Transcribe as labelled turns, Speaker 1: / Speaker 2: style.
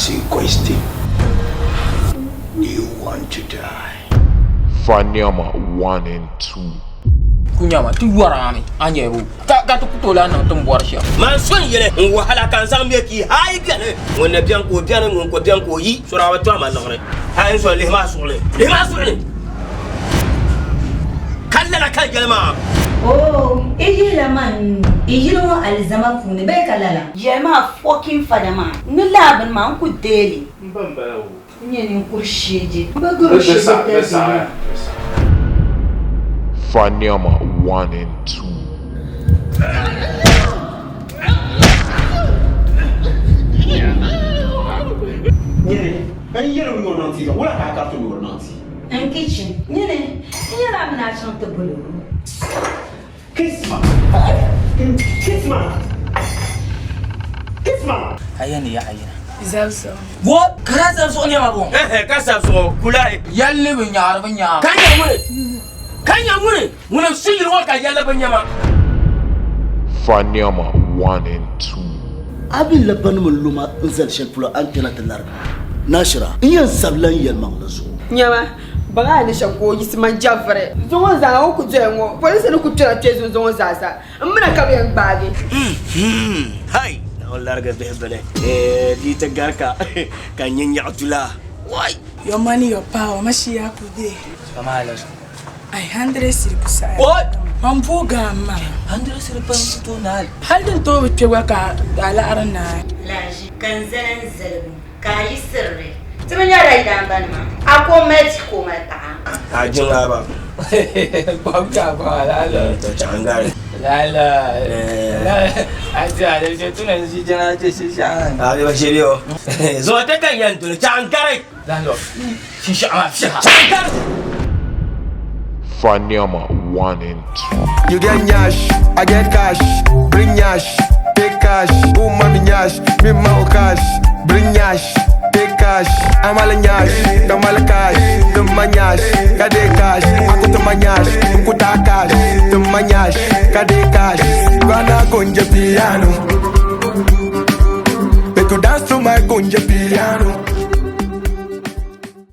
Speaker 1: ask you a question. Do you want to die?
Speaker 2: Fanyama 1 and 2.
Speaker 3: Ku nyama ti yɔrami a nyɛbu ka ka ti ku tooi lahi niŋ ti ni bɔri shɛm.
Speaker 4: Man so n yɛli n wahala ka n zaŋ bɛ ki hayi bɛni ŋun na bɛni ka o bɛni ŋun ko bɛni ka o yi sora bi tɔhima liɣiri hayi n so lihi maa suɣuli lihi maa suɣuli ka lala ka n yɛli maa.
Speaker 5: Oh, i yihila man nuu i yili ŋɔ alizama puuni bee ka lala? Yɛli maa fucking fada maa ni laa bini maa n ku deei li.
Speaker 6: M ba m-bala o.
Speaker 5: N nyɛ ninkuri sheeje. M ba garo sheeje tali bɛ nya.
Speaker 2: Fanyama 1 and 2.
Speaker 7: Nyini n yɛli o yuri niŋ ti ka wula ka a kariti yuri niŋ ti?
Speaker 5: N kitchen. Nyini n yɛli a mi ni a chaŋ ti boli o.
Speaker 7: Kisma! Kisma! Kisma!
Speaker 3: A yɛn ni yaɣi yina.
Speaker 8: Zabi zuɣu.
Speaker 3: What? Ka daa zabi zuɣu nɛma bɔ?
Speaker 4: Ɛhɛ, ka zabi zuɣu kulahi.
Speaker 3: Yɛlli bi nyaari bi nyaanga.
Speaker 4: Ka nya ŋuni? Ka nya ŋuni? Ŋuni n-su yili ŋɔ ka yɛlli bi nya ma.
Speaker 2: Fanyama 1 and 2.
Speaker 9: A bi la banim n-lo ma n-zali shɛli polo a ni kpɛna ti larigi ma. Nashira, n yɛn sabila n yɛlimaŋli zuɣu.
Speaker 8: Nyama, baŋ a ni shɛm ka o yiɣisi man jɛviri zuŋɔ zaa o ku doya ŋɔ, polinsi ni ku kpɛra kpe zuŋɔ zaa sa, m mina ka bɛ yɛn gbaagi.
Speaker 4: Hai! Naawuni larigi bihi bini, eh, di yi ti gari ka, ka n nyɛ nyaɣi dula. Wai!
Speaker 8: Your money, your power, Mashiach dey.
Speaker 3: Kama la zuɣu.
Speaker 8: Ai hundred cedi ku saɣi.
Speaker 3: What?
Speaker 8: Man bo gaam maa.
Speaker 3: Hundred cedi pa n tooi naai.
Speaker 8: Hali din tooi bi kpe gba ka a laɣiri naai.
Speaker 5: Lahi ka n zali n zaligu ka a yi sirili. Ti bi nyarila yidaambanima, a ko mali ti ka o mali paɣa.
Speaker 4: A jiŋa ba.
Speaker 3: Kpam ka ba la la.
Speaker 4: To chaŋ gari.
Speaker 3: La la. La a ti a de tu na zi jana ti si sha.
Speaker 4: A bi ba shiri o. Zo te kan yan dole chaŋ gari.
Speaker 3: La lo. Si sha ma fi ha.
Speaker 4: Chaŋ gari.
Speaker 2: Fanyama 1 and 2.
Speaker 10: You get nyash, I get cash. Bring nyash, take cash. Ooh, mommy nyash, me ma cash. Bring nyash, take cash. I'm all nyash, kamal cash. Tuma nyash, kade cash. Akuta ma nyash, kuta cash. Tuma nyash, kade cash. Gonna gonja piano. Make you dance to my gonja piano.